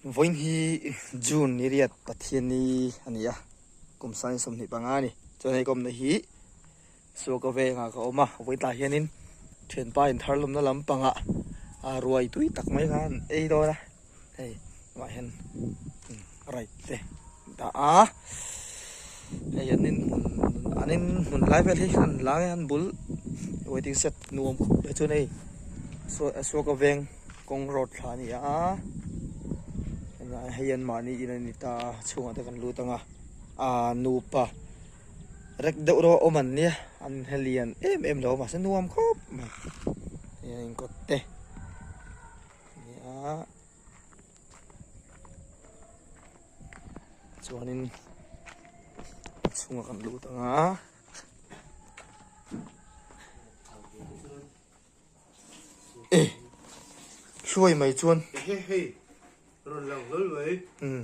Vawiin hi June ni riat Pathian ni a ni a, kum sang 25 a ni. Chuan hei ka awmna hi Suaka vengah ka awm a, vawiin tah hianin thianpa inthar lawmna lampangah ruai tui tak mai kha an ei dawn a, hei tunah hian right te dah a, hei an inhmun an inhmun lai vel hi an la nge an bul waiting shed nuam khawp mai chuan hei Suaka veng kawng road thla a ni a, hei an mahni in a ni ta a chhungah te kan lut ang a, aa nupa. Rek deuh rawh awm an nia an he lian em em lo mahse nuam khawp mai hei an inkawt te nia chuanin a chhungah kan lut ang a. E hruai mai chuan Rawn lang hlawl mai. Umm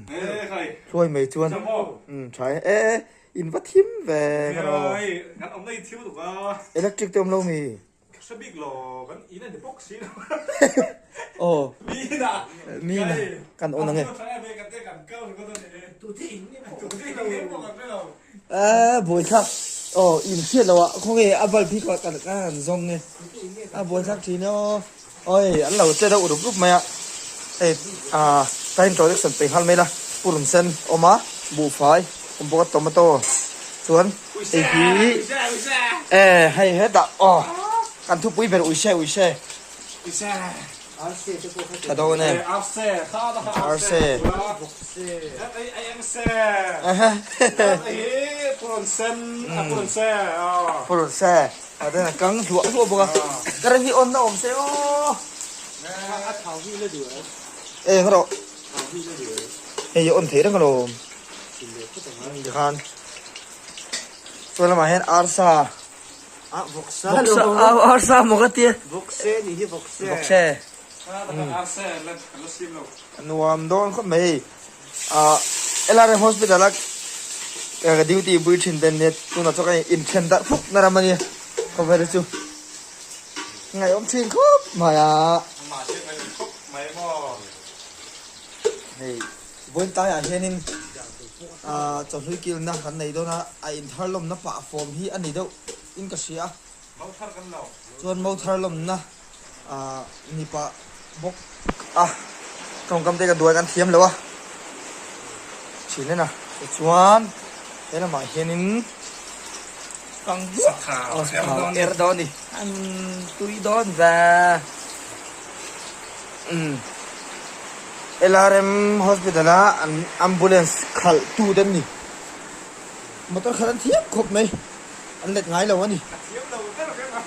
hruai mai chuan umm tha e e in va thim ve ka ro. Kan awmna i thim tuk a. Electric te awm lo mi? Ka hre bik lo kan in a ni bawk si lo. Aw Mi na mi na kan on ang e. Tu te in nge tu te in nge pawh kan hre lo. A buaithlak aw in hriat loh ah khawnge a bulb hi ka han zawng nge a buaithlak thin e aw awi an lo che deuh rup rup mai a hei ah ka introduction pe nghal mai la purun sen awm a buhfai awm bawk a tomato chuan hei hi e hei hetah aw kan thupui ber uise uise. Tha dawn e. Arse. Purun se. A den a kang hluah hluah bawk a. Ka rin hi on na awm se aw. Eng rawh. Hei on thei reng alawm. Tikhan. Chuan lamah hian arsa. Ah, vawksa Vawksa, ah, arsa maw ka tia. Vawkse ni hi vawkse. Vawkse. Arse la kan la sim lo. Nuam dawn khawp mai. Ah, LRM Hospital a ka duty pui thin ten nia tunah chuan ka inthen darh fuk na ram a nia khawvel chu. Ngaihawm thin khawp mai a. Mahse ngaihawm khawp mai maw. Hei, vawiin tlaiah hianin Ahh chawhlui kilna kan nei dawn a, a inthar lawmna pah fawm hi a ni deuh in ka hria a. Mo thar kan lo. Chuan mo thar lawmna ahh ni pah bawk a, tawngkam te ka duai kan thiam lo a, thin en a. Tichuan he lamah hianin kang hmuah a er dawn a ni, an tui dawn ve. Umm. LRM Hospital a an ambulance khalh tu te an ni. Motor khalh an thiam khawp mai. An let ngai lo a ni. A thiam lo ber reng a.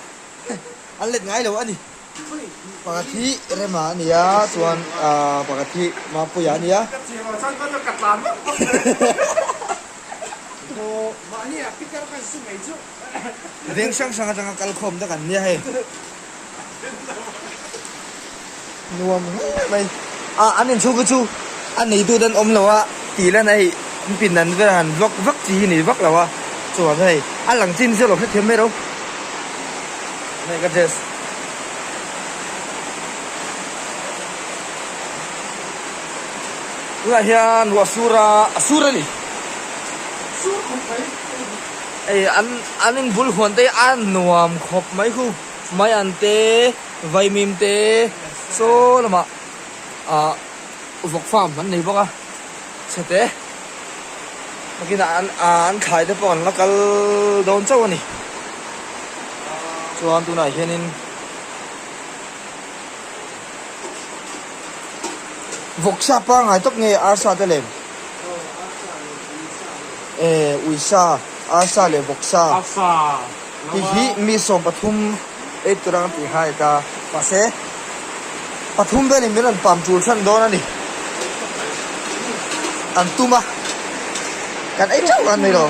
An let ngai lo a ni. Pakhat hi Rema a ni a, chuan pakhat hi Mapuia a ni a. Ka thiam lo chuan ka ka tlan vak vak mai. Mahni ah pitar khan su mai chu. Veng hrang hrang atanga kal khawm tak an nia hei. Nuam hle mai. A an inchhung hi chu a neitu te an awm lo a tih lan a hei an pin an vel han vlog vak chi hi ni vak lo a chuan hei a lang chin zeuh lo hrethiam mai ro. Hei ka dress. Tunah hian ruah sur a a sur a ni. Sur khawp mai. Hei an an inbul huan te hi a nuam khawp mai khu. Mai an te, vaimim te saw lamah ah vawk farm an nei bawk a chhe te nakinah an ah an thlai te pawh an la kal dawn chauh a ni chuan tunah hianin vawksa pangngai tawp nge arsa te lem eh uisa arsa leh vawksa. Tih hi mi 13 ei tur ang tih nghal ta. Mahse, pathum velin min rawn pam tul hran dawn a ni. An tum a, kan ei teuh an ni lo.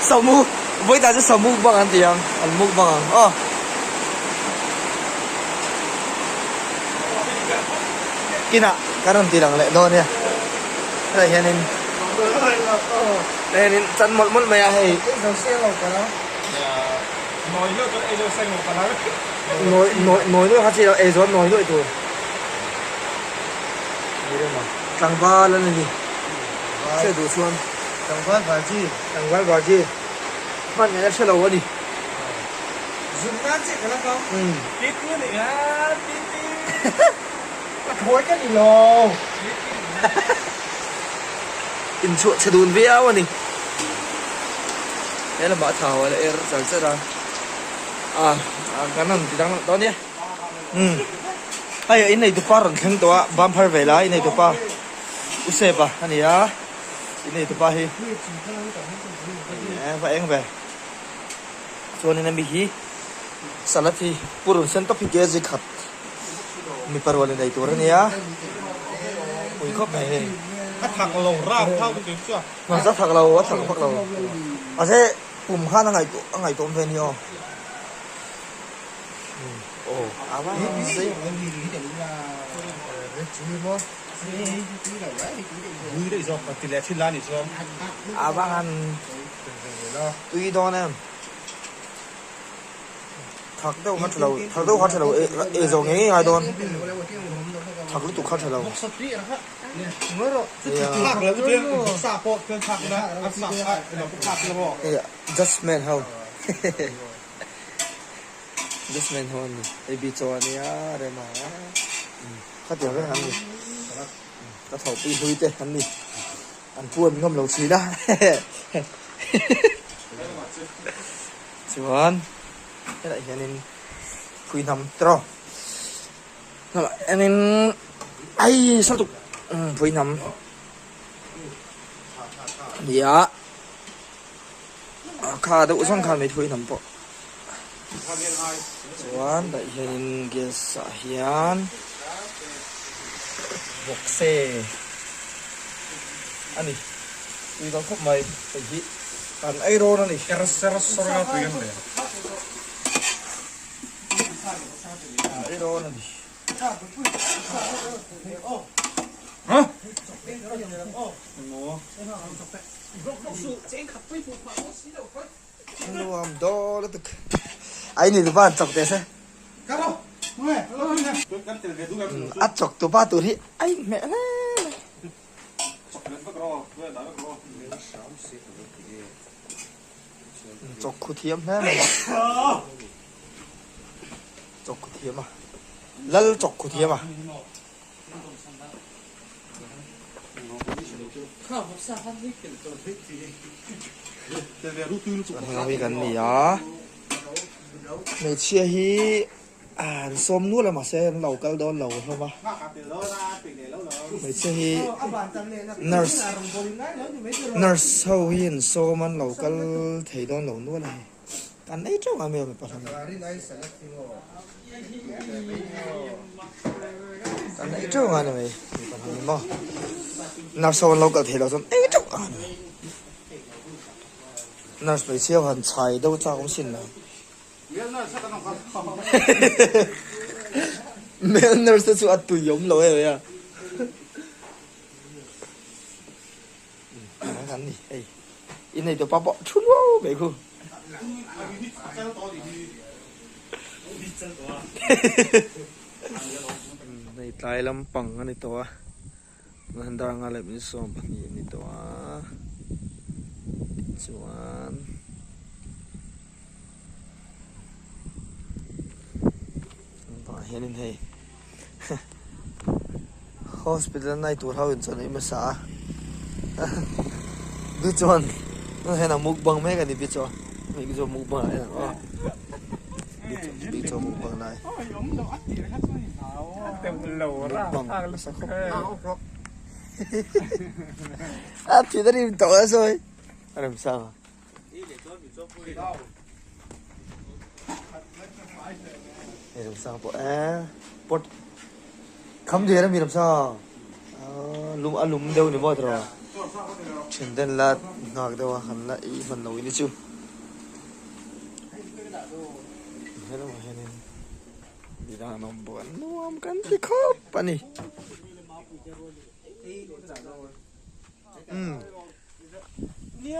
Samu, vawitan chu samu bang an ti ang, an mukbang ang aw. Kinah kan rawn ti lang leh dawn nia. Hetah hianin hetah hianin chan mawlh mawlh mai a hei. Nawi nawi nawi nuaih kha chi lo ei zawh nawi nuaih tur. Tlangval an ni. Hriat duh chuan. Tlangval Varji. Tlangval Varji. Hman ngaihna hre lo a ni. Zun nan chiah ka la kal. Titi a nih a, titi. Pathlawi ka ni lo. Inchhuah chhe dun viau a ni. He lamah thau a la er char char a. A kan rawn ti dang dawn nia. Umm hei in nei tupa rawn thleng tawh a bam phar ve lai in nei tupa u sep a a ni a in nei tupa hi va eng ve chuanin ami hi salad hi purun sen tawp hi kg khat mipa rual in ei tur a nia pui khawp mai hei a thak lo rap thau ka ti chuan a thak lo a thak vak lo mahse Pum khan a ngaihtuah ve a ni aw. A va han tui dawn em. Thak deuh kha tha lo, thak deuh kha tha lo ei zawh ngei ngei ngai dawn. Thak lutuk kha tha lo. Justman ho Justman ho an ni hei bi chaw a nia rema khatiang vek an ni ka thawhpui hlui te an ni an pu an ngam lo thin a chuan helaiah hianin phui hnam tiraw. Enin ai sa tuk pui hnam nia kha deuh zawng khan mai thui hnam pawh chuan tah hianin gas ah hian vawkse a ni tui dawn khawp mai hei hi kan ei rawn a ni. Nuam dawl lutuk ai ni tupa an chawk teh se a chawk tupa tur hi a inhmeh hle mai. Chawk khu thiam hle mai chawk khu thiam a lal chawk khu thiam a. Heng hi kan ni a hmeichhia hi An sawm nual a mahse an lo kal dawn lo hlawm a, hmeichhia hi nurse nurse ho hi an sawm an lo kal thei dawn lo nual a hei kan ei teuh ang a mipa hlawm kan ei teuh ang a ni mai mipa hlawm hi maw nurse ho an lo kal thei lo chuan ei teuh ang a ni mai nurse hmeichhia ho han chhai deuh chak awm sin lo. Male nurse te chu a tui awm lo em a. Kan ni hei. I nei tawpa pawh thu luau mai khu. Hei tlai lampang a ni tawh a. Dar nga leh min 12 a ni tawh a. Tichuan. Tah hianin hei hospital nai tur ho in chawn ei hmasa a bi chuan tunah hian a mukbang mek a ni bi chuan hei chu mukbang ah en ang aw bi chuan mukbang lai mukbang nasa khawp mai a thil a rim tawh a sawi a remsang a. Ramsang pawh eh pot kham diar ami ramsang lum a lum deuh ni maw tiraw then ten la nghak deuh a han la ei hman lo ini chu helamah hianin midang an awm bawk a nuam kan ti khawp a ni.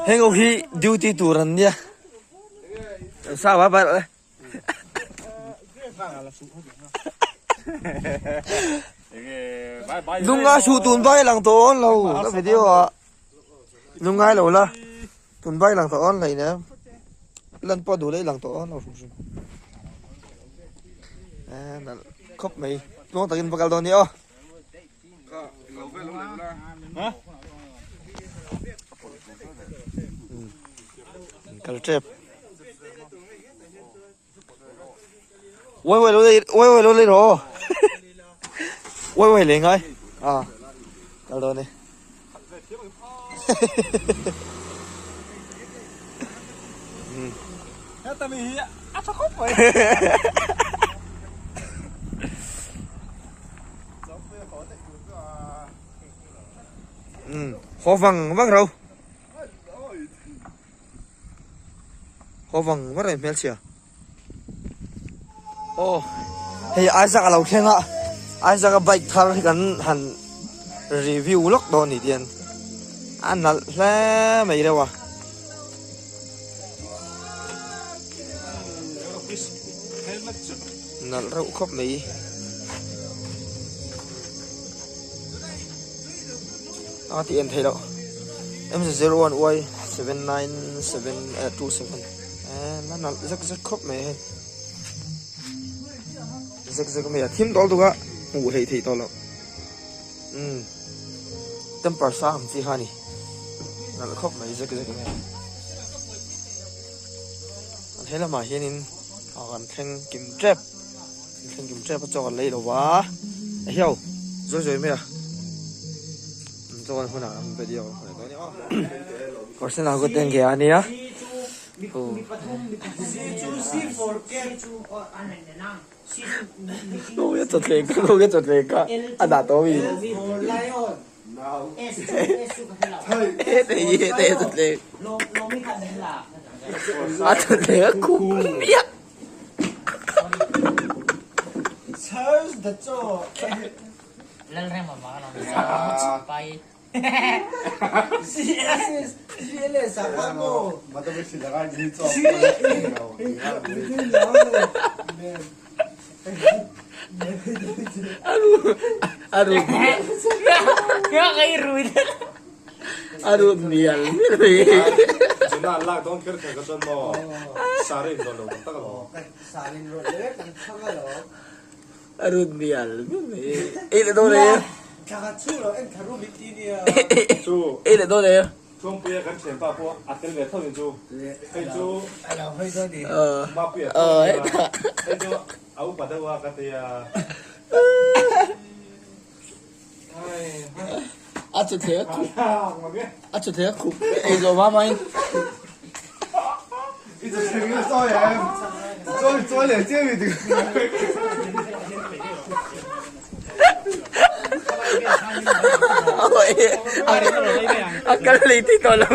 Heng ho hi duty tur an nia. Sa ba ba le. Lunga su tun bai lang tawh awn lo ka video ah lungai lo la tun bai lang tawh awn hlei nem lan pawh duh leh lang tawh awn lo hrim hrim eh nalh khawp mai tluang takin va kal dawn ni aw. Kal tep. Uai uai lo lei uai uai lo lei rawh uai uai lei ngai à kal dawn e Haw vang vang ro. Haw vang vang reng hmelchhia. Aw hei Isaac a lo thleng a Isaac a bike thar hi kan han review lawk dawn ni tian a nalh hle mai reuh a. Nalh reuh khawp mai. A tih en theih loh M01 Y 797 27 eh la nalh zek zek khawp mai hei zek zek mai a thim dawl tuk a hmuh hleih theih tawh loh umm temper sang ang chi kha a ni nalh khawp mai zek zek mai a he lamah hianin a kan thleng kim tep. Thleng kim tep a chaw kan lei lo va ehiau zawi zawi mai a chaw kan hunah an video kan hawn dawn nia aw Person a good enge a nia Kawng e chawthleng ka kawng e chawthleng ka a dah tawh mi Chawthleng a chawthleng a khup miah. A rut mial mial mai. Chuna an lak dawn kher kher kha chuan maw sari in rawn lo tak tak alawm. A rut mial mial mai. Ei leh dawn e. Chu. Ei leh dawn e. Chawngpuia kan thianpa pawh a tel ve tho in chu. Hei chu Mapuia tho a nia. Hei chu a upa deuh a ka tia. A chu thei a khup a chu thei a khup ei zawh hma hma in. A kal lei thei tawh lo.